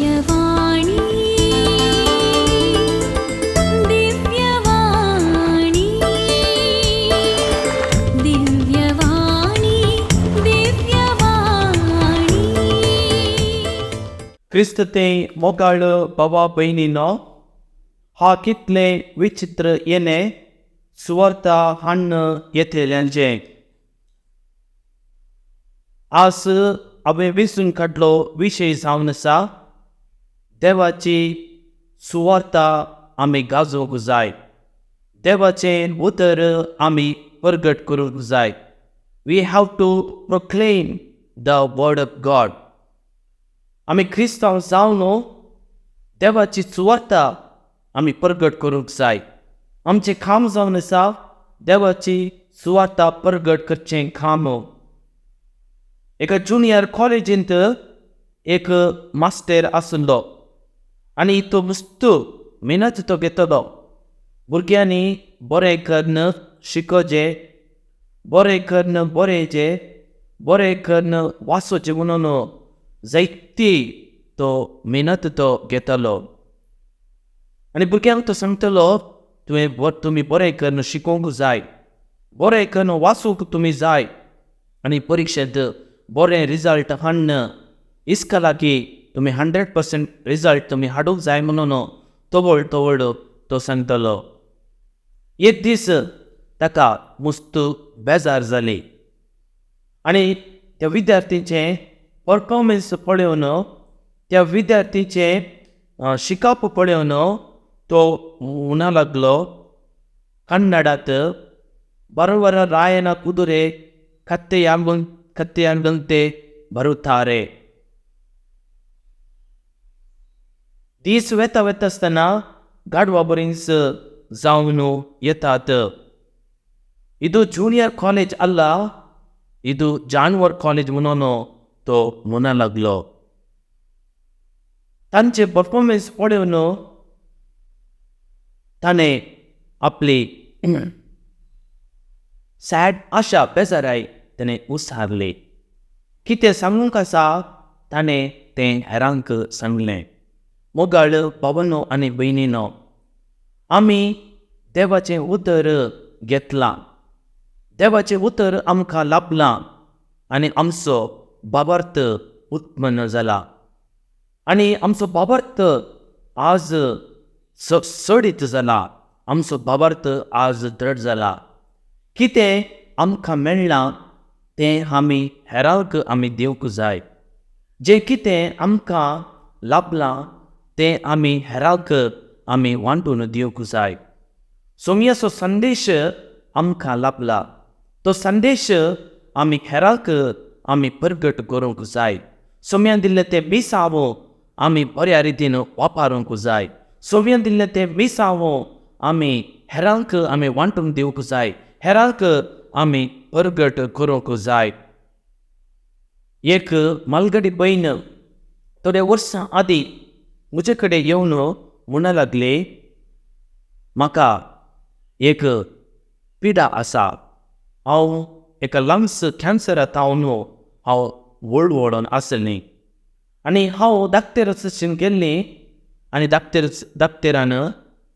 दिव्यवाणी दिव्यवाणी दिव्यवाणी दिव्यवाणी. क्रिस्त ते मोगाळ बाबा भयणीनो, हा कितले विचित्र येणे सुवार्ता हाण्ण येतल्यांचें. आज हांवें वेंचून काडलो विशय जावन आसा देवाची सुवार्ता आमी गाजोवंक जाय, देवाचें उतर आमी प्रगट करूंक जाय. We have to proclaim the word of God. आमी क्रिस्तांव जावन देवाची सुवार्ता आमी प्रगट करूंक जाय. आमचें काम जावन आसा देवाची सुवार्ता प्रगट करचें काम. एका ज्युनियर कॉलेजींत एक मास्टर आशिल्लो आनी तो मस्त मेहनत तो घेतलो. भुरग्यांनी बरें करून शिकोवचें, बरें करून बरयचें, बरें करून वाचोवचें म्हणून जायती तो मेहनत तो घेतालो. आनी भुरग्यांक तो सांगतलो, तुवें तुमी बरें करून शिकोवंक जाय, बरें करून वाचूंक तुमी जाय आनी परिक्षेंत बरें रिजल्ट हाडून इस्कलाकी तुमी 100% रिजल्ट तुमी हाडूंक जाय म्हणून तवळ तवळ तो सांगतलो. एक दीस ताका मस्त बेजार जाली आनी त्या विद्यार्थींचें परफॉर्मन्स पळोवन, त्या विद्यार्थींचें शिकप पळोवन तो म्हणा लागलो, कन्नडांत बरोबर रायना कुदुरे कत्ತೆयांगंते बरुत्ತಾರೆ. दीस वेता वेता आसतना गाडवा बरींच जावन येतात. इदू ज्युनियर कॉलेज अल्ला, इदू जानवर कॉलेज म्हणून तो म्हणा लागलो. तांचे परफॉर्मन्स पळोवन ताणें आपली सॅड आशा बेजाराय ताणें उसारली. कितें सांगूंक आसा ताणें तें हेरांक सांगलें. मोगाळ बाबानो आनी भयणीनो, आमी देवाचें उतर घेतलां, देवाचें उतर आमकां लाभलां आनी आमचो बाबार्थ उत्पन्न जाला आनी आमचो बाबार्थ आज सडीत जाला, आमचो बाबार्थ आज दृढ जाला. कितें आमकां मेळ्ळां तें आमी हेरांक आमी दिवंक जाय. जें कितें आमकां लाभलां तें आमी हेरांक आमी वांटून दिवंक जाय. सोमयाचो संदेश आमकां लाभला, तो संदेश आमी हेरांक आमी प्रगट करूंक जाय. सोमयान दिल्लें तें मिसांव आमी बऱ्या रितीन वापरूंक जाय. सोमयान दिल्लें तें मिसांव आमी हेरांक आमी वांटून दिवंक जाय, हेरांक आमी प्रगट करूंक जाय. एक मालगडी भयण थोड्या वर्सां आदीं म्हजे कडेन येवन म्हणा लागली, म्हाका एक पिडा आसा, हांव एका लंग्स कॅन्सरा तावन हांव वळवळून आसलें आनी हांव डाक्टराचें गेल्लें आनी डाक्टरान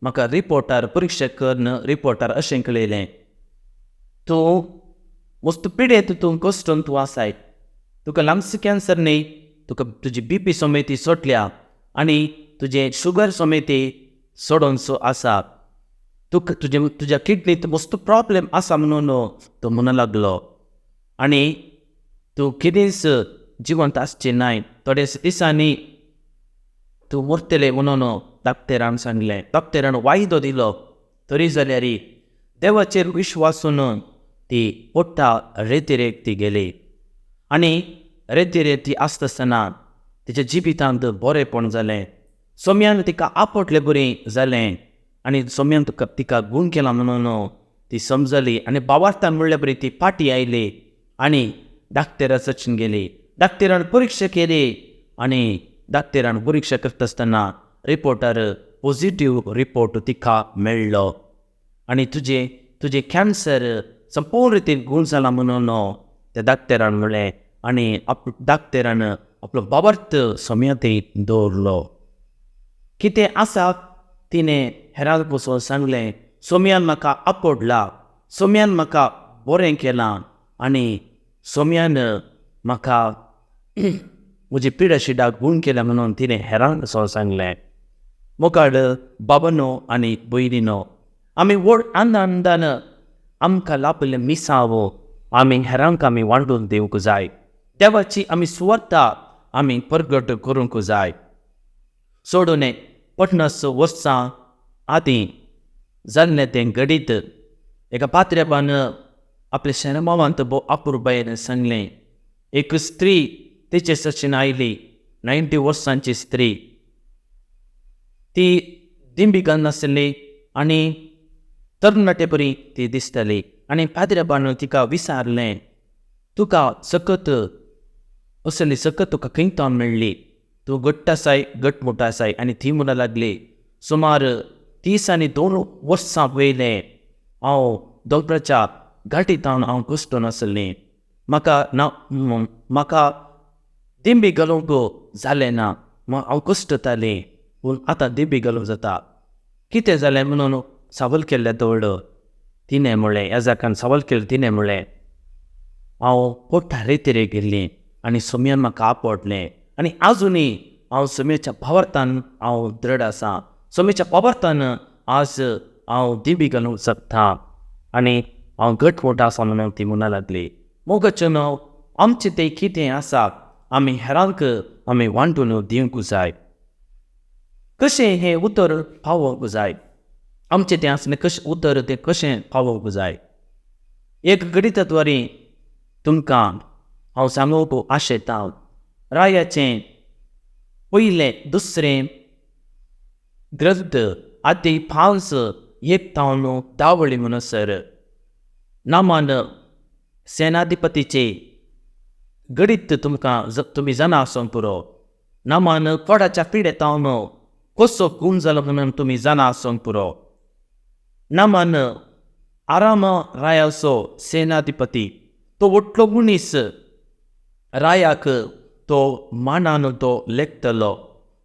म्हाका रिपोर्टार परिक्षा करून रिपोर्टार अशें कळयलें, तूं मस्त पिडेंत तूं कश्टून तूं आसाय, तुका लंग्स कॅन्सर न्ही, तुका तुजी बीपी समेती सोडल्या आनी तुजें शुगर समेती सोडोनसो आसा, तुका तुजे तुज्या किडनीत मस्त प्रॉब्लेम आसा म्हणून तो म्हणूं लागलो आनी तूं कितेंच जिवंत आसचें नाय, थोड्या दिसांनी तूं मरतलें म्हणून डाक्टरान सांगलें. डाक्टरान वायदो दिलो, तरी जाल्यार देवाचेर विश्वासून ती पोट्टा रेतिरेक ती गेली आनी रेतिरेक ती आसता आसतना तिच्या जिवितांत बरेंपण जालें. सोम्यान तिका आपटले बरी जालें आनी सोम्यान तुका तिका गूण केला म्हणून ती समजली आनी बावार्थान म्हणल्या बरी ती फाटी आयली आनी डाक्टरा सचीन गेली. डाक्टरान परिक्षा केली आनी डाक्टरान परिक्षा करता आसतना रिपोर्टार पॉझिटिव्ह रिपोर्ट तिका मेळ्ळो आनी तुजें तुजें कॅन्सर संपूर्ण रितीन गूण जाला म्हणून त्या डाक्टरान म्हणलें आनी डाक्टरान आपलो बाबार्थ सोम्या थंय दवरलो. कितें आसा तिणें हेरांक बसून सांगलें, सोम्यान म्हाका आपोडला, सोम्यान म्हाका बरें केलां आनी सोम्यान म्हाका म्हजी पिडाशिडा गूण केल्या म्हणून तिणें हेरांक वचोन सांगलें. मोगाळ बाबानो आनी भयणीनो, आमी व्हड आनंदान आमकां लाभिल्लें मिसांव आमी हेरांक आमी वांटून दिवंक जाय. देवाची आमी सुवार्ता आमी परगट करूंक जाय. सोडून 50 वर्सां आदीं जाल्लें तें घडीत एका पात्र्याबान आपल्या शेरमांवांत भोव अपुरबायेन सांगलें. एक स्त्री तेचे सशीन आयली, 90 वर्सांची स्त्री. ती दिंबी घालनासली आनी तरणाटे परी ती दिसताली. आनी पाद्र्याबान तिका विचारलें, तुका सकत असली सकत तुका खंय तावन मेळ्ळी? तूं घट्ट आसाय, घटमूट आसाय. आनी ती म्हणूंक लागली, सुमार 32 वर्सां पयलें हांव दोंगराच्या घाटी तावन हांव कश्टून आसलें. म्हाका ना म्हाका दिंबी घालूंक जालें ना, हांव कश्टतालें, पूण आतां दिंबी घालूंक जाता. कितें जालें म्हणून सवाल केल्लें तवळ तिणें म्हणलें, याजकान सवाल केलें, तिणें म्हणलें, हांव पोटा रेतीरे गेल्लीं आनी सोम्यान म्हाका आपडलें आनी आजुनूय हांव सोम्याच्या भावार्थान हांव दृढ आसा. सोम्याच्या भावार्थान आज हांव दिंबी घालूंक शकता आनी हांव घटमूट आसा म्हणून ती म्हणूंक लागली. मोगाचें नांव आमचें तें कितें आसा आमी हेरांक आमी वांटून दिवंक जाय. कशें हें उतर पावोवंक जाय, आमचें तें आसलें कशें उतर तें कशें पावोवंक जाय. एक गणिता द्वारे तुमकां हांव सांगूंक आशेतां. रायाचें पयलें दुसरें ग्रंथ आदी 5:1 तावन 10 म्हणसर नामान सेनाधिपतीचे गणीत तुमकां तुमी जाणा आसूंक पुरो. नामान कोडाच्या पिडे तावन कसो गूण जालो म्हणून तुमी जाणा आसूंक पुरो. नामान आराम रायाचो सेनाधिपती, तो व्हडलो मनीस, रायाक तो मानान तो लेखतलो,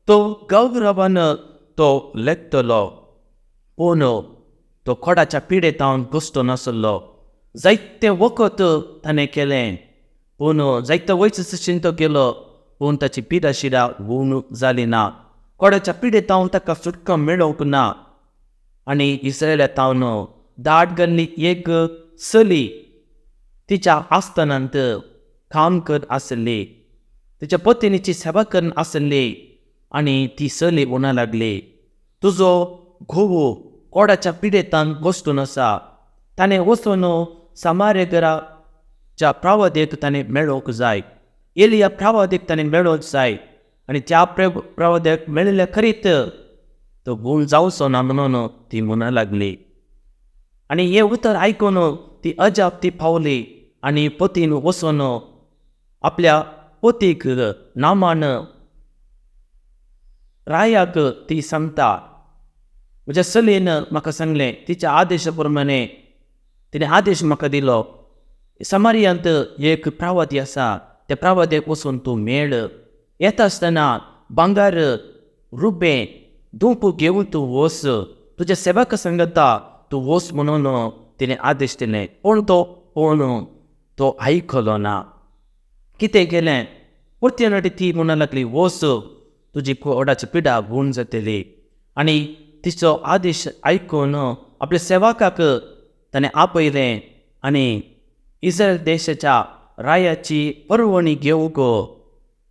तो गौरवान तो लेखतलो. पूण तो कोडाच्या पिडे तावन कश्ट नासलो. जायते वखद ताणें केलें, पूण जायते वयच तो केलो, पूण ताची पिडा शिडा गूण जाली ना. कोडाच्या पिडे तावन ताका सुटका मेळोवंक ना. आनी इस्रायला तावन दाट घाल्ली एक चली तिच्या आस्थानांत काम कर आसली, तिच्या पत्नीची सेवा करून आसली. आनी ती चली म्हणूंक लागली, तुजो घोव कोडाच्या पिडेतान बसून आसा, ताणें वचून समारेगराच्या प्रावदेक ताणें मेळोवंक जाय, एलिया प्रावदेक ताणें मेळोवंक जाय. आनी त्या प्रावदेक मेळिल्ल्या खरीत तो गूण जावचो ना म्हणून ती म्हणूंक लागली. आनी हें उतर आयकून ती अजाप ती पावली आनी पतीन वचून आपल्या पतीक नामान रायाक ती सांगता, म्हज्या चलयेन म्हाका सांगलें, तिच्या आदेशा प्रमाणे तिणें आदेश म्हाका दिलो, समारियांत एक प्रावती आसा, त्या प्रावतेक वचून तूं मेळ. येता आसतना भांगर रुपें दुंप घेवन तूं वच, तुज्या सेवका सांगता तूं वच म्हणून तिणें आदेश दिले. पूण तो आयकलो ना. कितें केलें, परती नटी ती म्हणूंक लागली, वच, तुजी कोडाची पिडा गूण जातली. आनी तिचो आदेश आयकून आपल्या सेवकाक ताणें आपयलें आनी इस्रायल देशाच्या रायाची परवणी घेवंक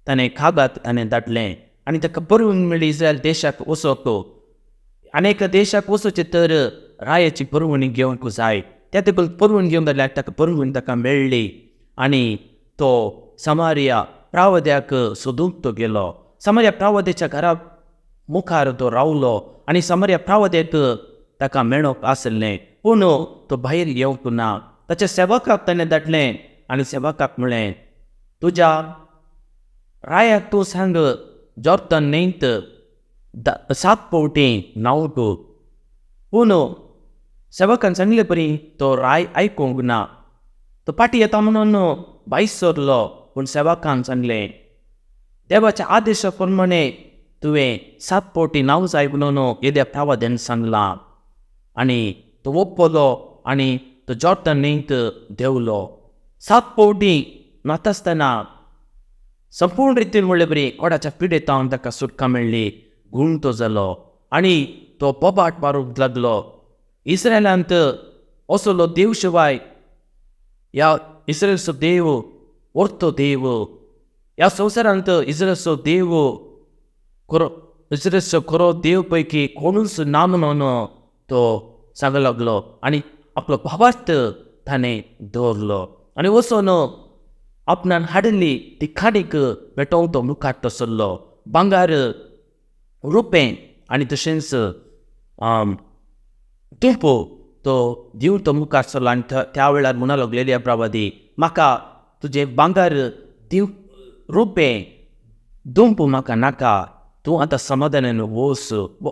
ताणें कागद ताणें धाडलें. आनी ताका परवणी मेळ्ळी इस्रायल देशाक वचोंक. आनी एका देशाक वचोचें तर रायाची परवणी घेवंक जाय. त्या देखून परवणी घेवंक जाल्यार ताका परवणी ताका मेळ्ळी. आनी तो समारिया प्रावद्याक सोदूंक तो गेलो. समारिया प्रावद्याच्या घरा मुखार तो रावलो आनी समारिया प्रावद्याक ताका मेळोवंक आसलें, पूण तो भायर येवंक ना. ताच्या सेवकाक ताणें धाडलें आनी सेवकाक म्हणलें, तुज्या रायाक तूं सांग जॉर्दन न्हंयत 7 फावटी न्हावंक. पूण सेवकान सांगले परी तो राय आयकूंक ना. तो फाटीं येता म्हणून भायर सरलो, पूण सेवकान सांगलें, देवाच्या आदेशा प्रमाणे तुवें 7 फावटी नांव जाय म्हणून येद्या प्रावाद्यान सांगलां. आनी तो ओप्पलो आनी तो जॉर्दन न्हंयत देंवलो. 7 फावटी न्हातासतना संपूर्ण रितीन म्हणले बरी कोडाच्या पिडेतावन ताका सुटका मेळ्ळी. गूण तो जालो आनी तो बोबाट मारूंक लागलो. इस्रायलांत असलो देव शिवाय ह्या इस्रायलचो देव वर्तो देव, ह्या संवसारांत इस्रायलचो देव खरो, इस्रायलचो खरो देव पैकी कोणूच ना म्हणून तो सांगूंक लागलो आनी आपलो भावार्थ ताणें दवरलो आनी वचून आपणान हाडिल्ली ती खाडीक पेटोवंक तो मुखार तो सरलो. भांगर, रुपें आनी तशेंच तुपो तो दिवन तो मुखार सरलो. आनी त्या वेळार म्हणूंक लागलेली प्रवादी, म्हाका तुजें भांगर दिव, रुपें, दुंप म्हाका नाका, तूं आतां समाधानान वच.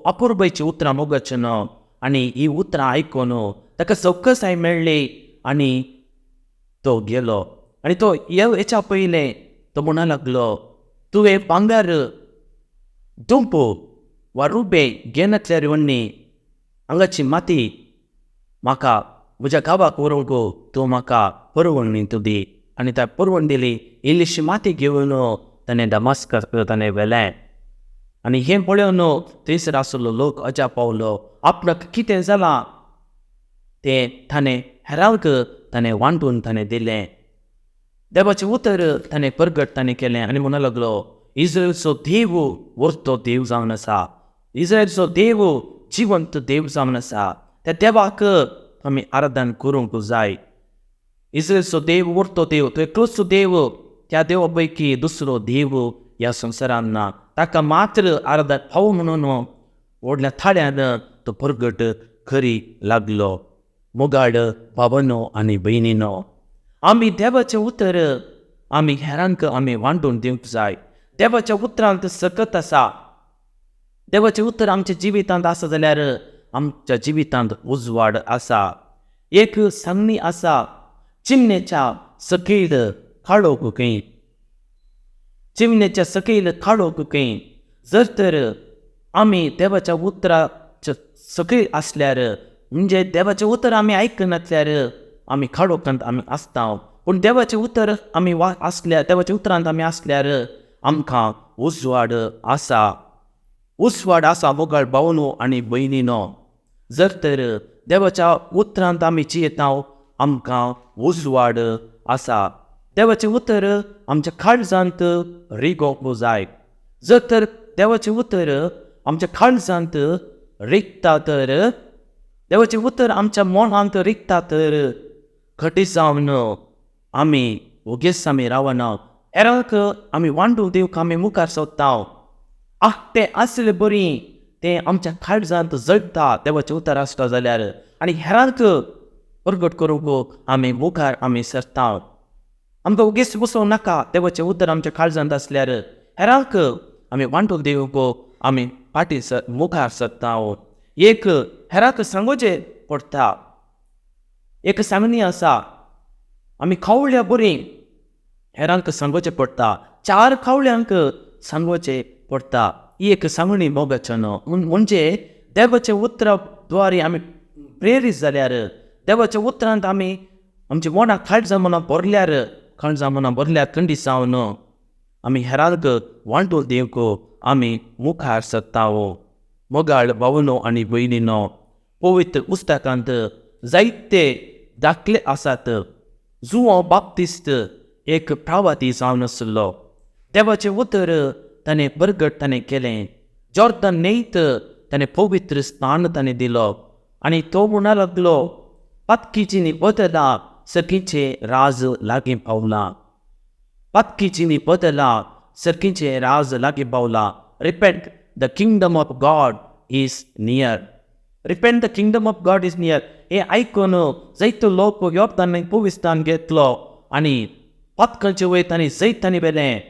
अपुरबायचीं उतरां मोगाचीं न्हू. आनी ही उतरां आयकून ताका सवकसाय मेळ्ळी आनी तो गेलो. आनी तो हेच्या पयलें तो म्हणूंक लागलो, तुवें भांगर, दुंप वा रुपें घेनातल्यार वन्नी हांगाची माती म्हाका म्हज्या गांवाक व्हरूंक तूं म्हाका परवणी तूं दी. आनी त्या परवण दिली. इल्लीशी माती घेवन ताणें दमास्कस ताणें व्हेलें. आनी हें पळोवन थंयसर आशिल्लो लोक अजाप पावलो. आपणाक कितें जालां तें ताणें हेरांक ताणें वांटून ताणें दिलें. देवाचें उतर ताणें परगट ताणें केलें आनी म्हणूंक लागलो, इस्रायलचो देव वर्तो देव जावन आसा, इस्रायलचो देव जिवंत देव जावन आसा, त्या देवाक आमी आराधन करूंक जाय. इस्रायलचो देव वर्तो देव, तो एकलोच देव, त्या देवा पैकी दुसरो देव ह्या संवसारांत ना, ताका मात्र आराधन फावो म्हणून व्हडल्या थाळ्यान तो परगट करी लागलो. मोगाळ भावानो आनी भयणीनो, आमी देवाचें उतर आमी हेरांक आमी वांटून दिवंक जाय. देवाच्या उतरांत सकत आसा. देवाचें उतर आमच्या जिवितांत आसा जाल्यार आमच्या जिवितांत उजवाड आसा. एक सांगणी आसा, चिमणेच्या सकयल काळोख खंय, चिमणेच्या सकयल काळोख खंय. जर तर आमी देवाच्या उतराच्या सकयल आसल्यार, म्हणजे देवाचें उतर आमी आयकनासल्यार आमी काळोखांत आमी आसता. पूण देवाचें उतर आमी आसल्यार, देवाच्या उतरांत आमी आसल्यार आमकां उजवाड आसा. उजवाड आसा मोगाळ भावनो आनी भयणीनो. जर तर देवाच्या उतरांत आमी जियेता आमकां उजवाड आसा. देवाचें उतर आमच्या काळजांत रिगोवंक जाय. जर तर देवाचें उतर आमच्या काळजांत रिगता तर, देवाचें उतर आमच्या मनांत रिगता तर घटी जावन आमी वोगेच आमी रावना, हेरांक आमी वांटून दिवंक आमी मुखार सोदता. आह, तें आसलें बरीं, तें आमच्या काळजांत जळटा देवाचें उतर आसता जाल्यार, आनी हेरांक परगट करूंक आमी मुखार आमी सरता. आमकां वोगेच बसोवं नाका. देवाचें उतर आमच्या काळजांत आसल्यार हेरांक आमी वांटून दिवंक आमी फाटीं मुखार सरता. एक हेरांक सांगोचें पडटा. एक सांगणी आसा, आमी खावळ्या बरीं हेरांक सांगोचें पडटा, 4 खावळ्यांक सांगोचें पडटा. ही एक सांगणी मोगाचें न्हू. म्हणजे देवाच्या उतरा द्वारे आमी प्रेरीत जाल्यार, देवाच्या उतरांत आमी आमच्या मनाक काळजां मनां भरल्यार, काळजां मनां भरल्यार थंडी जावन आमी हेरांक वांटून दिवंक आमी मुखार सरता. मोगाळ भावनो आनी भयणीनो, पवित्र पुस्तकांत जायते दाखले आसात. जुआंव बाप्तिस्त एक प्रवादी जावन आशिल्लो. देवाचें उतर ताणें परगट ताणें केलें. जॉर्दन न्हंयत ताणें पवित्र स्थान ताणें दिलो आनी तो म्हणूंक लागलो, पातकीची बदला सर्गीचें राज लागीं पावलां. पातकीची बदला सर्गीचें राज लागीं पावलां. Repent, the kingdom of God is near. Repent, the kingdom of God is near. हें आयकून जायतो लोक योर्दान पवित्र घेतलो आनी पातकांचे वयर तांणी जैत तांणी व्हेलें.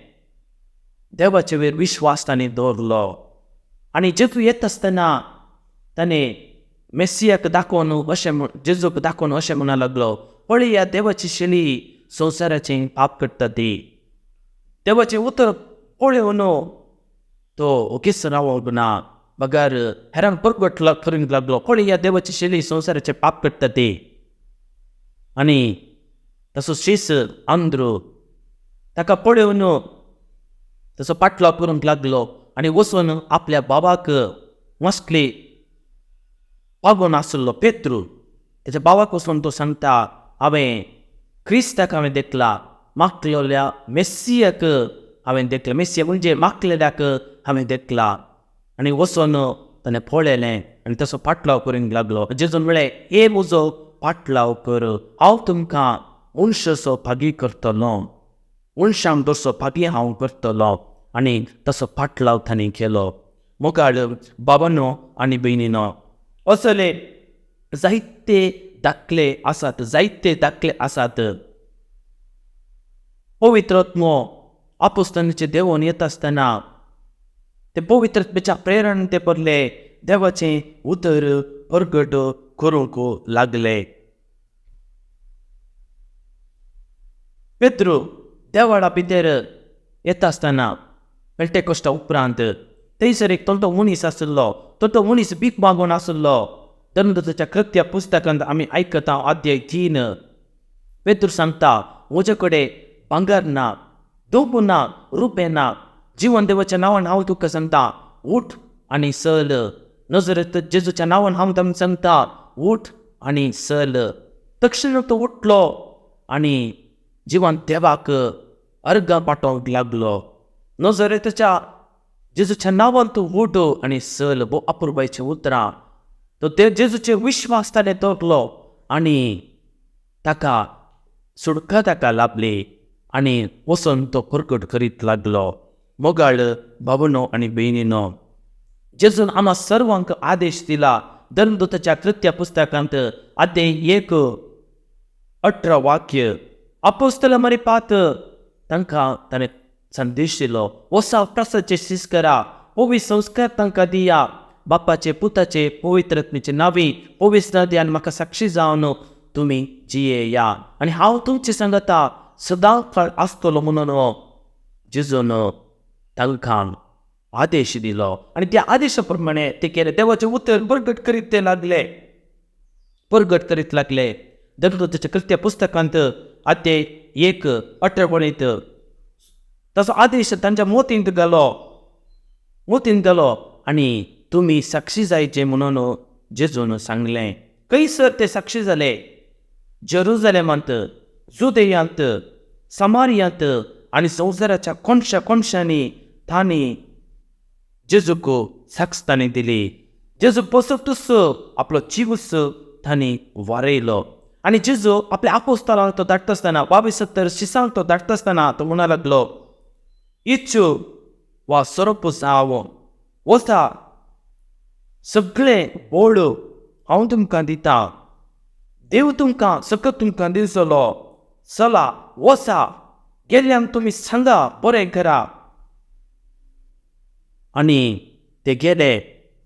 देवाचे वयर विश्वास तांणी दवरलो. आनी जेजू येता आसतना ताणें मेसियाक दाखोवन अशें, जेजूक दाखोवन अशें म्हणूंक लागलो, पळया देवाची शेली संवसाराचें पाप करता ती. देवाचें उतर पळोवन तो ओगीच रावंक ना, बगर हेरांक परगट करूंक लागलो, पळय ह्या देवाची शैली संवसाराचें पाप करता ते. आनी तसो शीस आंद्रू ताका पळोवन तसो पाटलाव करूंक लागलो आनी वचून आपल्या बाबाक मस्कली पागोन आशिल्लो पेत्रू तेच्या बाबाक वचून तो सांगता, हांवें क्रिस्ताक हांवें देखला, मागलेल्या मेस्सियाक हांवें देखला, मेस्सिया म्हणजे मागलेल्याक हांवें देखला. आनी वचून ताणें पळयलें आनी तसो पाटलाव करूंक लागलो. जेजून म्हळें, हे म्हजो पाटलाव कर, हांव तुमकां मनशाचो भागी करतलो, मनशांक तसो भागी हांव करतलो. आनी तसो पाटलाव तांणी केलो. मोगाळ बाबानो आनी भयणीनो, असले जायते दाखले आसात, जायते दाखले आसात. पवित्र आत्मो आपोस्तानाचे देवून येता आसतना ते पवित्र आत्म्याच्या प्रेरण ते पडले देवाचें उतर परगट करूंक लागले. पेत्रू देवाळा भितर येता आसतना पेंटेकोस्टा उपरांत थंयसर एक तोंटो मनीस आशिल्लो, तोंटो मनीस भीक मागून आशिल्लो. धर्मदूताच्या कृत्या पुस्तकांत आमी आयकता अध्याय 3. पेत्रू सांगता, म्हजे कडेन भांगर ना, दोबू ना, रुपें ना, जिवन देवाच्या नांवान हांव तुका सांगता, उठ आनी चल. नजरेंत जेजूच्या नांवान हांव तुमकां सांगता, उठ आनी चल. तक्षण तो उठलो आनी जिवन देवाक अर्गां पाठोवंक लागलो. नजरेंतच्या जेजूच्या नांवान तूं उठ आनी चल. भोव अपुरबायचीं उतरां. तो ते जेजूचेर विश्वास ताणें दवरलो आनी ताका सुटका ताका लाभली आनी वचून तो परगट करीत लागलो. मोगाळ बाबनो आनी भयणीनो, जेजून आमकां सर्वांक आदेश दिला. धर्मदूताच्या कृत्या पुस्तकांत अध्याय 1 18 वाक्य, आपोस्तलां मरे पात तांकां ताणें संदेश दिलो, वसा प्रसादचे शीस करा, पवित्र संस्कार तांकां दिया, बापाचे पुताचे पवित्र आत्म्याचे नांवी पवित्र नदी आनी म्हाका साक्षी जावन तुमी जियेया आनी हांव तुमचे सांगता सदां काळ आसतलो म्हणून जेजून तांकां आदेश दिलो. आनी त्या आदेशा प्रमाणे ते केले. देवाचें उतर परगट करीत ते लागले, परगट करीत लागले. धर्मदूताच्या कृत्या पुस्तकांत अध्याय 1 18 वळींत तसो आदेश तांच्या मोतींत घालो, मोतींत घालो आनी तुमी साक्षी जायचे म्हणून जेजून सांगलें. खंयसर ते साक्षी जाले? जेरुजलेमांत, जुदेयांत, समारियांत आनी संवसाराच्या कोनशा कोनशांनी तांणी जेजूक साक्ष तांणी दिली. जेजू पसतूच आपलो जिवूच तांणी वारयलो. आनी जेजू आपल्या आपोस्तालांक तो धाडटा आसतना, 72 शिसांक तो धाडटा आसतना तो म्हणा लागलो, इच्छू वा सोरोप जावं, वता सगळें बोळ हांव तुमकां दिता, देव तुमकां सकत तुमकां दिसलो, चला वसा, गेल्ल्यान तुमी सांगा बरें करा. आनी ते गेले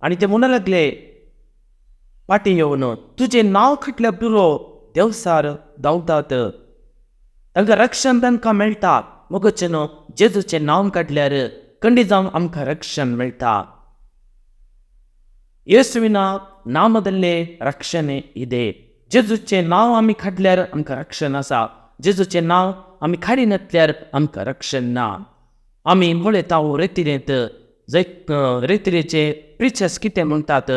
आनी ते म्हणूंक लागले फाटीं येवन, तुजें नांव खटल्या पुरो देवसार धांवतात, तांकां रक्षण तांकां मेळटा. मगचें न्हू जेजूचें नांव काडल्यार खंडीत जावन आमकां रक्षण मेळटा. येसुविना नामदल्ले रक्षण इदे. जेजूचें नांव आमी काडल्यार आमकां रक्षण आसा, जेजूचें नांव आमी काडिनातल्यार आमकां रक्षण ना. आमी पळयता रेतिरेंत जंय रेतिरेचे प्रिचर्स कितें म्हणटात,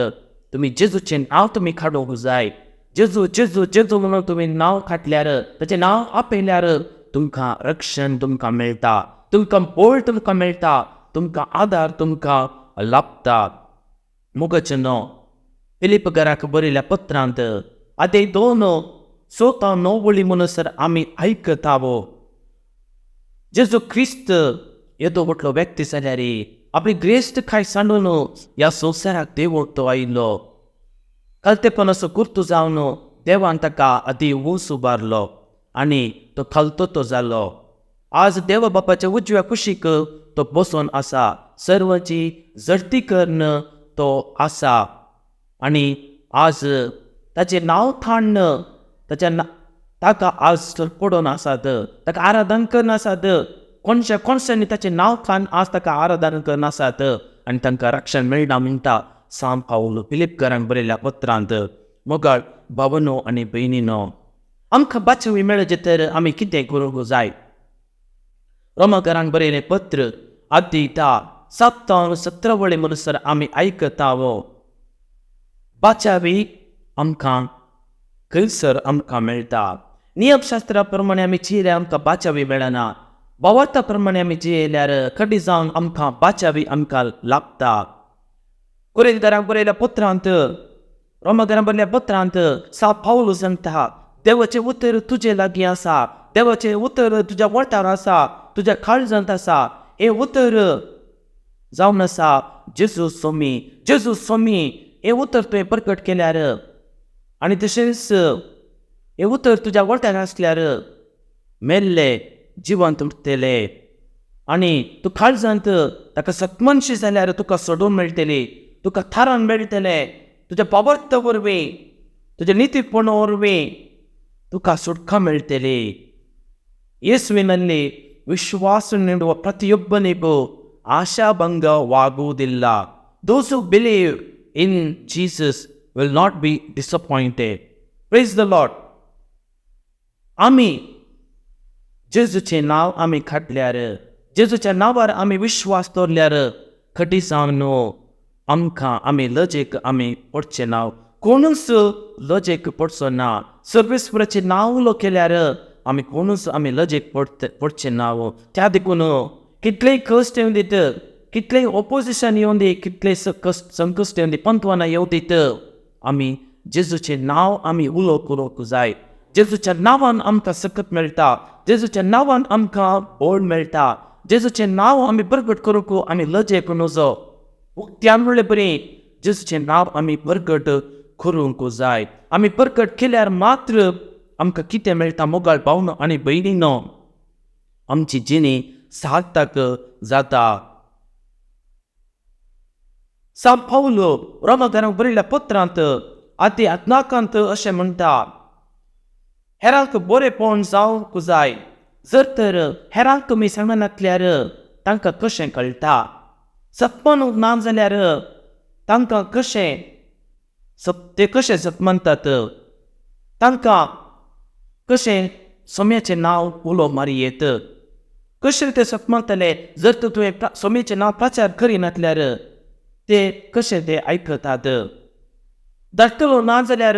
तुमी जेजूचें नांव तुमी काडूंक जाय, जेजू जेजू जेजू म्हणून तुमी नांव काडल्यार, ताचें नांव आपयल्यार तुमकां रक्षण तुमकां मेळटा, तुमकां बळ तुमकां मेळटा, तुमकां आदार तुमकां लाभता. मोगाचें न्हू फिलीप घराक बरयल्या पत्रांत आतां 2 6 9 वळी म्हणसर आमी आयकता वो जेजू क्रिस्त येदो व्हडलो व्यक्ती जाल्यार आपली ग्रेस्त काय सांडून ह्या संवसाराक देव तो आयिल्लो. खालतेपण असो कुर्तू जावन देवान ताका आदी ऊंच उबारलो आनी तो खालतो तो जालो. आज देवा बापाच्या उजव्या कुशीक तो बसून आसा, सर्वांची जडती करून तो आसा. आनी आज ताचें नांव थाण्ण ताच्या ताका आज पडून आसात, ताका आराधन करून आसात. कोणशा कोणशांनी ताचें नांव खान आज ताका आराधना करनासात आनी तांकां रक्षण मेळना म्हणटा सांत पावल फिलिपकारांक बरयल्ल्या पत्रांत. मोगाळ भावनो आनी भयणीनो, आमकां बाचवी मेळचें तर आमी कितें करूंक जाय? रोमाकारांक बरयलें पत्र आदी 10 7 17 वळी म्हणसर आमी आयकता वो बाचावी आमकां खंयसर आमकां मेळटा. नियमशास्त्रा प्रमाणे आमी जियेल्यार आमकां बाचावी मेळना. भावार्था प्रमाणे आमी जियेल्यार कडी जावन आमकां बाचावी आमकां लाभता. कोरिंथकारांक बरयल्या पत्रांत, रोमाकारांक बरयल्या पत्रांत सांत पावल सांगता, देवाचें उतर तुजे लागीं आसा, देवाचें उतर तुज्या वोंठार आसा, तुज्या काळजांत आसा. हें उतर जावन आसा जेजू स्वामी, जेजू स्वामी. हें उतर तुवें प्रकट केल्यार आनी तशेंच हें उतर तुज्या वोंठार आसल्यार मेल्ले जिवंत उरतले आनी तूं काळजांत ताका सतमनशी जाल्यार तुका सोडून मेळटली, तुका थारान मेळटलें. तुज्या पावर्त वरवीं, तुज्या नितीपणा वरवीं तुका सुटका मेळटली. ಯೇಸುವಿನಲ್ಲಿ ವಿಶ್ವಾಸ ನೀಡುವ ಪ್ರತಿಯೊಬ್ಬನಿಗೂ ಆಶಾಭಂಗವಾಗುವುದಿಲ್ಲ. Those who believe in Jesus will not be disappointed. Praise the Lord. आमी जेजूचें नांव आमी काडल्यार, जेजूच्या नांवार आमी विश्वास दवरल्यार खटी जावन आमकां आमी लजेक आमी पडचें ना, कोणूच लजेक पडचो ना. सर्वेस्पराचें नांव उलो केल्यार आमी कोणूच आमी लजेक पडचें ना. त्या देखून कितलेय कश्ट येवन दीत, कितलेय ओपोजिशन येवन दी, कितलेय संकश्ट येवन दी, पंतवानां येवं दीत, आमी जेजूचें नांव आमी उलो करूंक जाय. जेजूच्या नांवान आमकां सकत मेळटा, जेजूच्या नांवान आमकां बळ मेळटा. जेजूचें नांव आमी प्रगट करूंक आमी लजेक नजो. उक्त्यान म्हणले बरी जेजूचें नांव आमी प्रगट करूंक जाय. आमी प्रगट केल्यार मात्र आमकां कितें मेळटा मोगाळ भावनो आनी भयणीनो, आमची जिणी सार्थक जाता. सांत पावल रोमाकारांक बरयल्ल्या पत्रांत आदी आत्नाकांत अशें म्हणटा, हेरांक बरेपण जावंक जाय. जर तर हेरांक तुमी सांगनातल्यार तांकां कशें कळटा? सत्मानूंक ना जाल्यार तांकां कशें ते कशें सत्मानतात? तांकां कशें सोम्याचें नांव उलो मारयेत? कशें ते सत्मानतले जर तर तुवें सोम्याचें नांव प्रचार करिनातल्यार ते कशें ते आयकतात? धाडटलो ना जाल्यार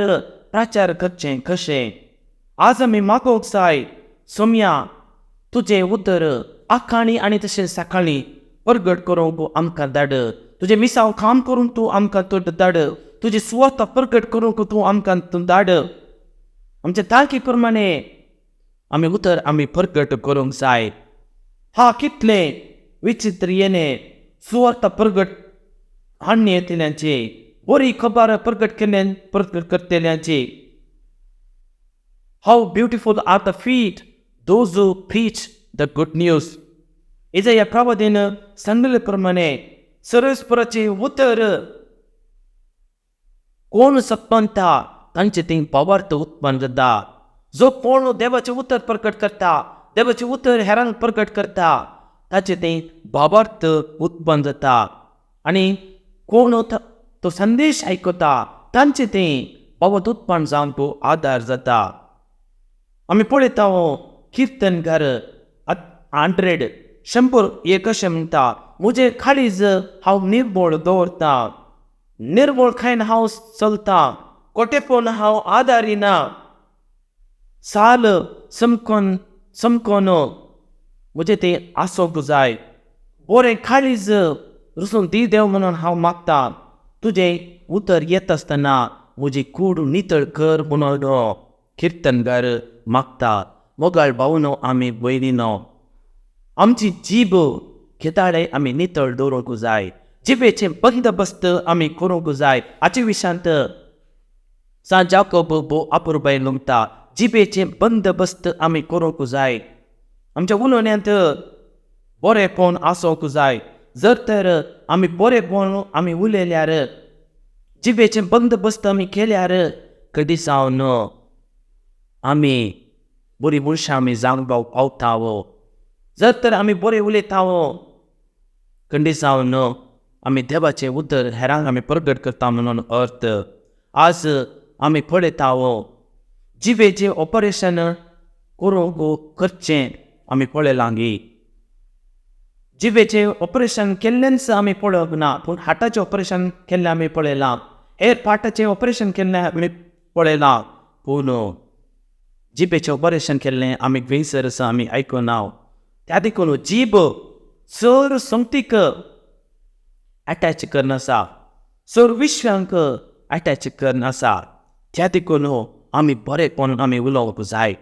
प्रचार करचें कशें? आज आमी मागोवंक जाय, सोम्या तुजें उतर आखाणी आनी तशें सकाळीं प्रगट करूंक आमकां धाड. तुजें मिसांव काम करूंक तूं आमकां तूं धाड. तुजी सुवार्थ प्रगट करूंक तूं आमकां तूं धाड. आमचे तांकी प्रमाणे आमी उतर आमी प्रगट करूंक जाय. हा कितलें विचित्र येणें सुवार्थ प्रगट हाडणी येतल्यांची, बरी खबर प्रगट केल्ल्यान प्रगट करतल्यांची. How beautiful are the feet those who preach the good news. इजया प्रवादीन सांगले प्रमाणे सर्वेस्पराचें उतर कोण सत्मनता तांचे थंय भावार्थ उत्पन्न जाता. जो कोण देवाचें उतर प्रकट करता, देवाचें उतर हेरांक प्रकट करता, ताचें थंय भावार्थ उत्पन्न जाता. आनी कोण तो संदेश आयकता तांचे थंय भावार्थ उत्पन्न जावन तो आदार जाता. आमी पळयता किर्तनकार 100 101 अशें म्हणटा, म्हजें काळीज हांव निर्मळ दवरता, निर्मळ खायन हांव चलता, कोटेपण हांव आदारिना, साल समकोन समकोन म्हजें तें आसूंक जाय. बरें काळीज रुसून दी देव म्हणून हांव मागता. तुजें उतर येत आसतना म्हजी कूड नितळ कर म्हणून किर्तनकार मागता. मोगाळ भावनो आमी भयणीनो, आमची जीब खेताळे आमी नितळ दवरूंक जाय. जिबेचें बंदोबस्त आमी करूंक जाय. हाचे विशांत सांत जाकोब भोव अपुरबाय लुंगता, जिबेचें बंदोबस्त आमी करूंक जाय. आमच्या उलोवण्यांत बरेपण आसूंक जाय. जर तर आमी बरेपण आमी उलयल्यार, जिबेचें बंदोबस्त आमी केल्यार कदी जावन आमी बरी मनशां आमी जावंक पावता. जर तर आमी बरें उलयता खंडीत जावन आमी देवाचें उतर हेरांक आमी प्रगट करता म्हणून अर्थ. आज आमी पळयता जिबेचें ऑपरेशन करूंक करचें आमी पळयलां गी. जिबेचें ऑपरेशन केल्लेंच आमी पळोवंक ना, पूण हार्टाचें ऑपरेशन केल्लें आमी पळयलां, हेर पार्टाचें ऑपरेशन केल्लें आमी पळयलां, पूण जिबेचें ऑपरेशन केल्लें आमी खंयसर आसा आमी आयकुना. त्या देखून जीब चड संगतीक अटॅच करून आसा, चड विश्वांक अटॅच करून आसा. त्या देखून आमी बरेपण आमी उलोवंक जाय.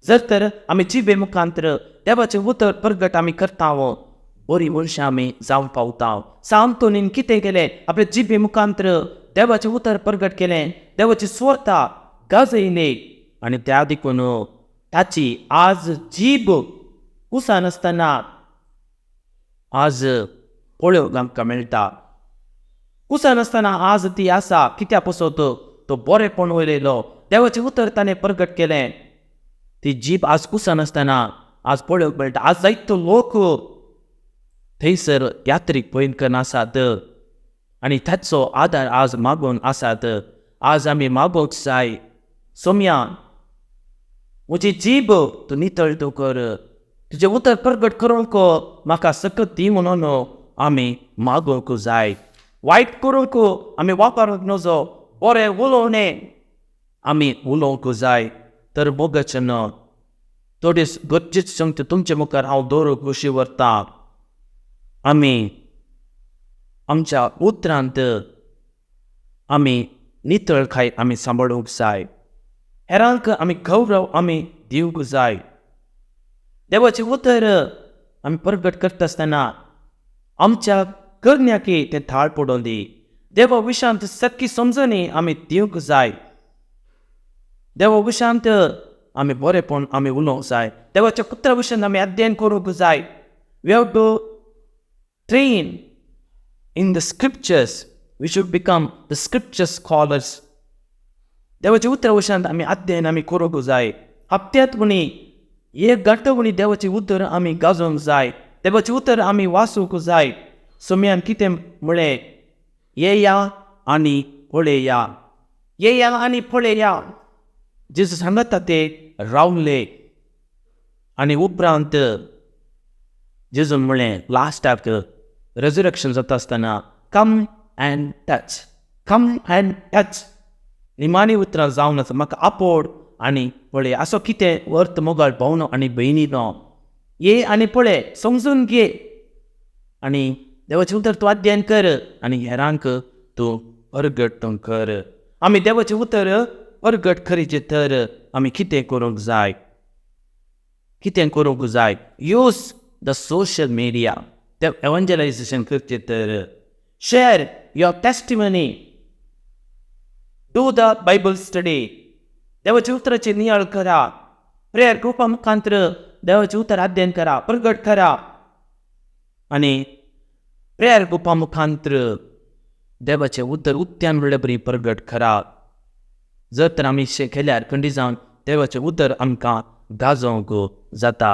जर तर आमी जिबे मुखांतर देवाचें उतर प्रगट आमी करता, बरी मनशां आमी जावंक पावता. सांतोनीन कितें केलें? आपले जिबे मुखांतर देवाचें उतर प्रगट केलें, देवाची सुवार्ता गाजयली आनी त्या देखून ताची आज जीब कुसानासतना आज पळोवंक आमकां मेळटा. कुसानासतना आज ती आसा. कित्या पसत तो बरेपण उलयलो, देवाचें उतर ताणें प्रगट केलें. ती जीब आज कुसानासतना आज पळोवंक मेळटा. आज जायतो लोक थंयसर यात्रीक पयन करून आसात आनी ताचो आदार आज मागून आसात. आज आमी मागोवंक जाय, सोम्या म्हजी जीब तूं नितळ तूं कर, तुजें उतर प्रगट करूंक म्हाका सकत दी म्हणून आमी मागोवंक जाय. वायट करूंक आमी वापरूंक नजो, बरें उलोवणें आमी उलोवंक जाय. तर मोगाचें न थोडी गरजेची संगती तुमचे मुखार हांव दवरूंक खोशी व्हरतां. आमी आमच्या उतरांत आमी नितळकाय आमी सांबाळूंक जाय, हेरांक आमी गौरव आमी दिवंक जाय. देवाचें उतर आमी प्रगट करता आसतना आमच्या करण्याकी तें थाळ पडोवन दी. देवा विशांत सारकी समजणी आमी दिवंक जाय. देवा विशांत आमी बरेपण आमी उलोवंक जाय. देवाच्या उतरा विशयांत आमी अध्ययन करूंक जाय. We have to train in the scriptures. We should become the scripture scholars. देवाच्या उतरा विशयांत आमी अध्ययन आमी करूंक जाय. हप्त्यांत म्हणी एक घंटो म्हणी देवाचें उतर आमी गाजोवंक जाय, देवाचें उतर आमी वाचूंक जाय. सोम्यान कितें म्हळें? येया आनी पळया, येया आनी पळया. जेजू सांगता ते रावले आनी उपरांत जेजून म्हळें लास्टाक रेजुरेक्शन जाता आसतना come and touch, come and touch. निमाणी उतरां जावन आसा म्हाका आपोड आनी पळय. असो कितें अर्थ मोगाळ भावनो आनी भयणीनो, ये आनी पळय, समजून घे आनी देवाचें उतर तूं अध्ययन कर आनी हेरांक तूं परगट तूं कर. आमी देवाचें उतर परगट करीचें तर आमी कितें करूंक जाय? कितें करूंक जाय? यूज the social media, ते एवंजलायजेशन करचें तर share your testimony, do the Bible study, देवाच्या उतराचें नियाळ करा, प्रेयर ग्रुपा मुखांतर देवाचें उतर अध्ययन करा, प्रगट करा आनी प्रेयर ग्रुपा मुखांतर देवाचें उतर उक्त्यान म्हणल्यार बरी प्रगट करा. जर तर आमी अशें केल्यार खंडीत जावन देवाचें उतर आमकां गाजोवंक जाता.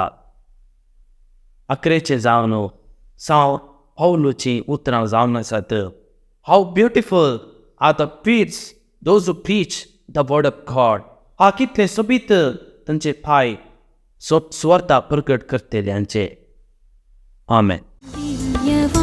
अकरेचें जावन साव पावलूचीं उतरां जावन आसात. How beautiful are the feets those who preach the word of God. हा कितले सोबीत तांचे पांय सुवार्ता प्रगट करतल्यांचे. आमेन. दिव्यवाणी.